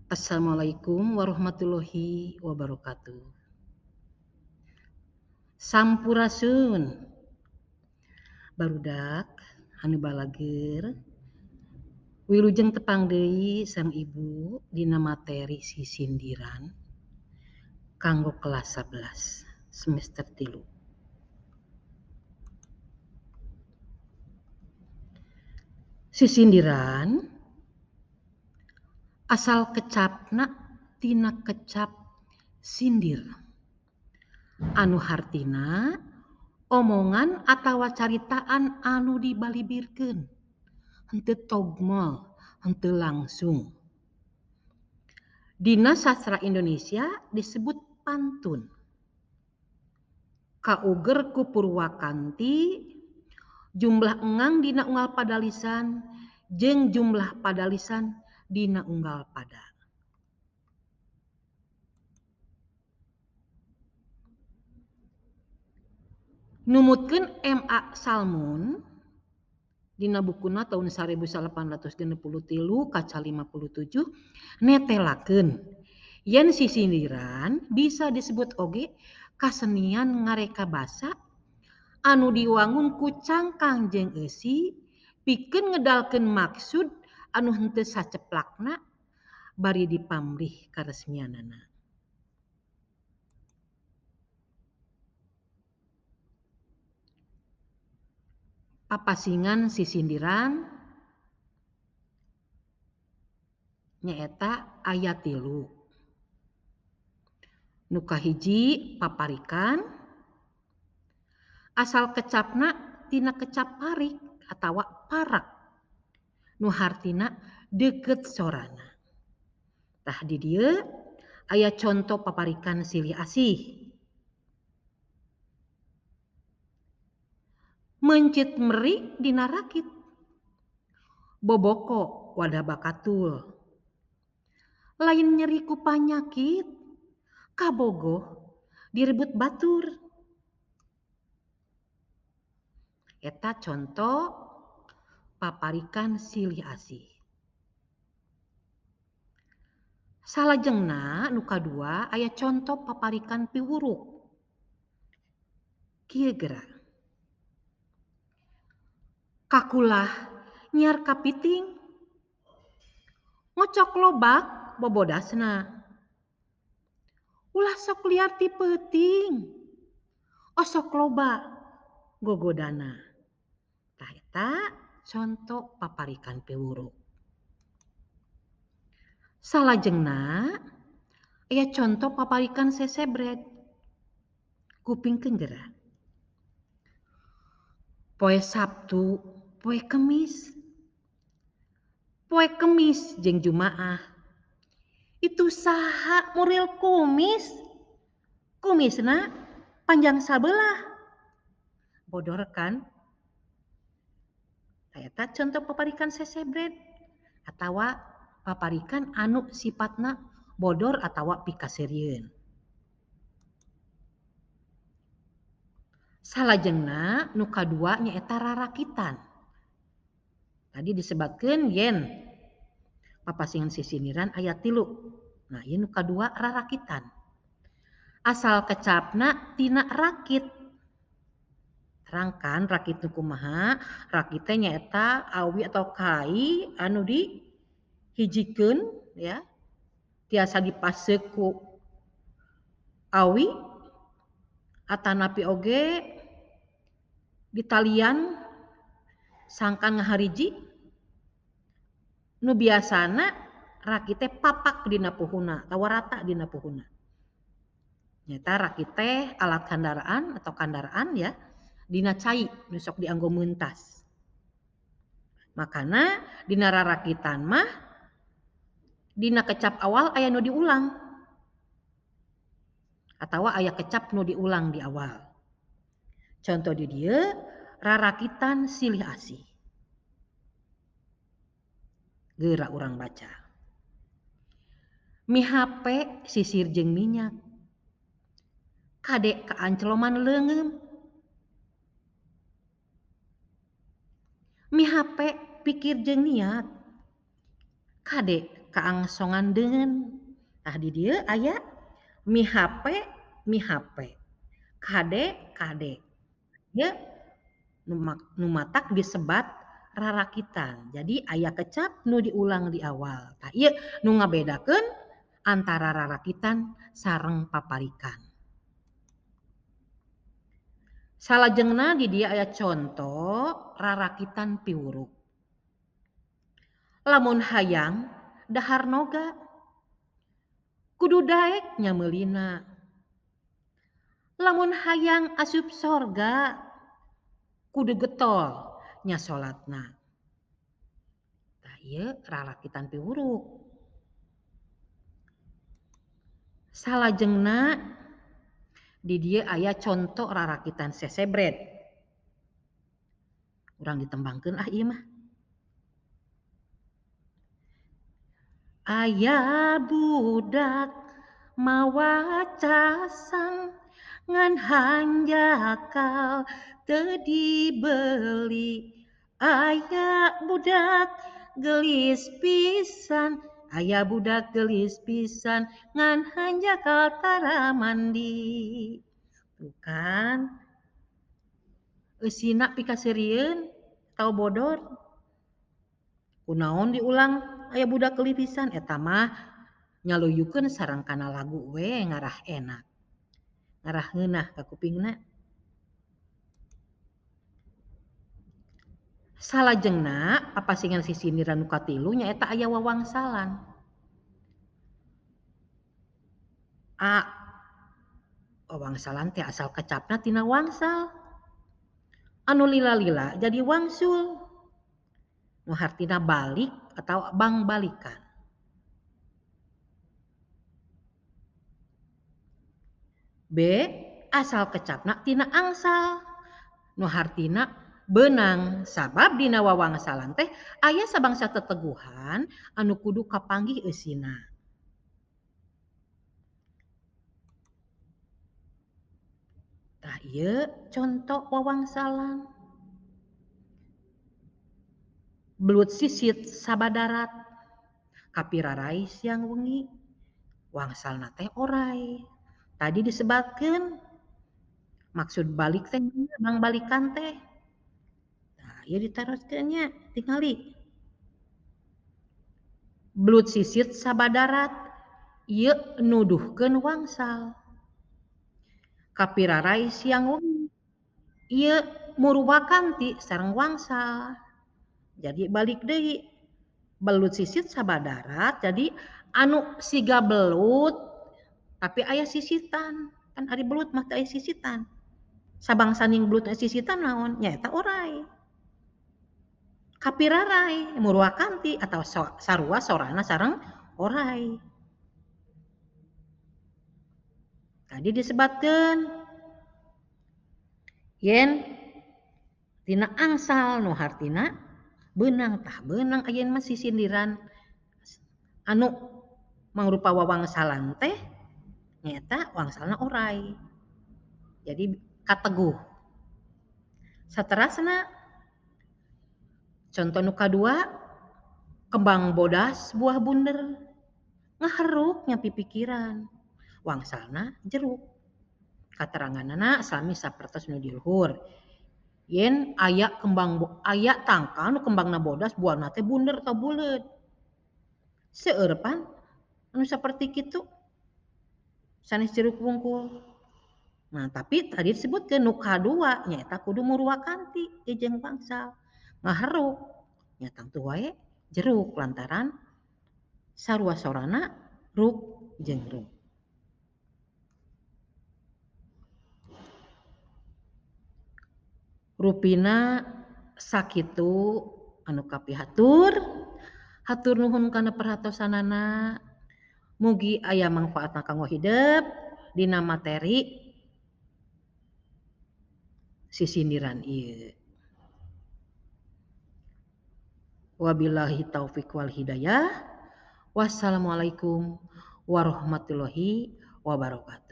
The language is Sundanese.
Assalamualaikum warahmatullahi wabarakatuh. Sampurasun. Barudak anu balageur wilujeng tepang deui sang ibu dina materi sisindiran kanggo kelas 11 semester 3. Sisindiran asal kecapna tina kecap sindir anu hartina omongan atawa caritaan anu dibalibirkeun henteu togmol henteu langsung. Dina sastra Indonesia disebut pantun. Kauger ku Purwakanti jumlah engang dina unggal padalisan jeung jumlah padalisan dina unggal pada. Numutkeun M.A. Salmun dina bukuna tahun 1863 kaca 57 netelakeun yen sisindiran bisa disebut oge kasenian ngareka basa anu diwangun ku cangkang jeung eusi pikeun ngedalkeun maksud anu henteu saceplakna bari dipamrih karesmianana. Papasingan sisindiran nyaeta aya 3. Nu kahiji paparikan asal kecapna tina kecap parik atawa parak nu hartina deukeut sorana. Tah di dieu aya conto paparikan silih asih. Mencit meri dina rakit, boboko wadah bakatul, lain nyeri ku panyakit, kabogoh direbut batur. Eta conto paparikan silih asih. Salajengna nu kadua aya conto paparikan piwuruk. Kieu geura. Kakulah nyiar kapiting, ngocok lobak bobodasna. Ulah sok liar ti peuting, osok loba gogodana. Tah eta conto paparikan piwuruk. Salajengna aya conto paparikan sesebret. Kupingkeun geura. Poe Sabtu, poe Kemis. Poe Kemis jeung Jumaah. Itu saha muril kumis? Kumisna panjang sabelah. Bodor kan? Eta contoh paparikan sesebret atawa paparikan anu sifatna bodor atawa pikaserieun. Salajengna nu kadua nyaeta rarakitan. Tadi disebatkeun yen papasingan sisindiran aya 3. Nah, ieu nu kadua rarakitan. Asal kecapna tina rakit. Terangkan rakit nu kumaha? Rakit teh nyaeta awi atau kai anu dihijikeun ya. Tiasa dipaseuh ku awi atanapi oge ditalian sangkan ngahariji. Nu biasana rakit teh papak dina puhuna atawa rata dina puhuna. Nyaeta rakit teh alat kandaraan atau kandaraan ya dina cai nu sok dianggo meuntas. Makana dina rarakitan mah dina kecap awal aya nu diulang atawa aya kecap nu diulang di awal. Contoh di dieu rarakitan silih asih. Geura urang baca. Mihape sisir jeung minyak. Kade kaancloman leungeum. Mihape pikir jeung niat. Kade kaangsongan deun. Tah di dieu aya mihape mihape, kade kade. Ieu nu matak disebat rarakitan. Jadi aya kecap nu diulang di awal. Tah ieu nu ngabedakeun antara rarakitan sareng paparikan. Salajengna di dieu aya conto rarakitan piwuruk. Lamun hayang dahar noga kudu daek nya meulina. Lamun hayang asup sorga kudu getol nya salatna. Tah ieu rarakitan piwuruk. Salajengna di dieu aya conto rarakitan sesebret. Urang ditembangkeun ah ieu mah. Aya budak mawa casang ngan hanjakal teu dibeli. Aya budak gelis pisan, aya budak gelis pisan ngan hanjakal tara mandi. Tuh kan eusina pikaseurieun tau bodor. Kunaon diulang aya budak geulis pisan eta mah nyaluyukeun sareng kana lagu we ngarah enak. Ngarah ngeunah ka kupingna. Salajengna papasingan sisindiran nu katilu nyaeta aya wawangsalan. A wawangsalan teh asal kecapna tina wangsal. Anu lila-lila jadi wangsul. Nu hartina balik atau bangbalikan. B asal kecapna tina angsal. Nu hartina beunang sabab dina wawangsalan teh aya sabangsa teteguhan anu kudu kapanggih eusina. Tah ieu conto wawangsalan. Belut sisit sabadarat kapirarai siang wengi wangsalna teh orai. Tadi disebatkeun maksud balik teh bangbalikan teh. Nah, ieu ditaroskeun nya tingali. Belut sisit sabadarat ieu nuduhkeun wangsal. Kapirarai siang wengi ieu murwakanti sareng wangsal. Jadi balik deui belut sisit sabadarat jadi anu siga belut tapi aya sisitan. Kan ari belut mah teu aya sisitan. Sabangsaning belut sisitan naon? Nyaeta orai. Kapirarai murwakanti atau sarua sorana sareng orai. Tadi disebatkeun yen tina angsal nu hartina beunang. Tah beunang ayeuna mah sisindiran anu mangrupa wawangsalan teh nyaeta wangsalna orai. Jadi kateguh. Saterasna conto nu kadua kembang bodas buah bunder ngaheruk nya pipikiran wangsalna jeruk. Kateranganana sami sapertos nu di luhur. Yen aya kembang aya tangkal nu kembangna bodas buahna teh bunder atau buleud. Seueur pan anu saperti kitu sanes jeruk wungkul. Nah, tapi tadi disebutkeun nu kadua nyaeta kudu murwakanti jeung wangsal. Ngaheruk nya tangtu wae jeruk lantaran sarua sorana ruk jeung ruk. Rupina sakitu anu kapihatur, hatur nuhun kana perhatosanana. Mugi aya mangfaatna kanggo hidep dina materi sisindiran ieu. Wabillahi taufik wal hidayah. Wassalamualaikum warahmatullahi wabarakatuh.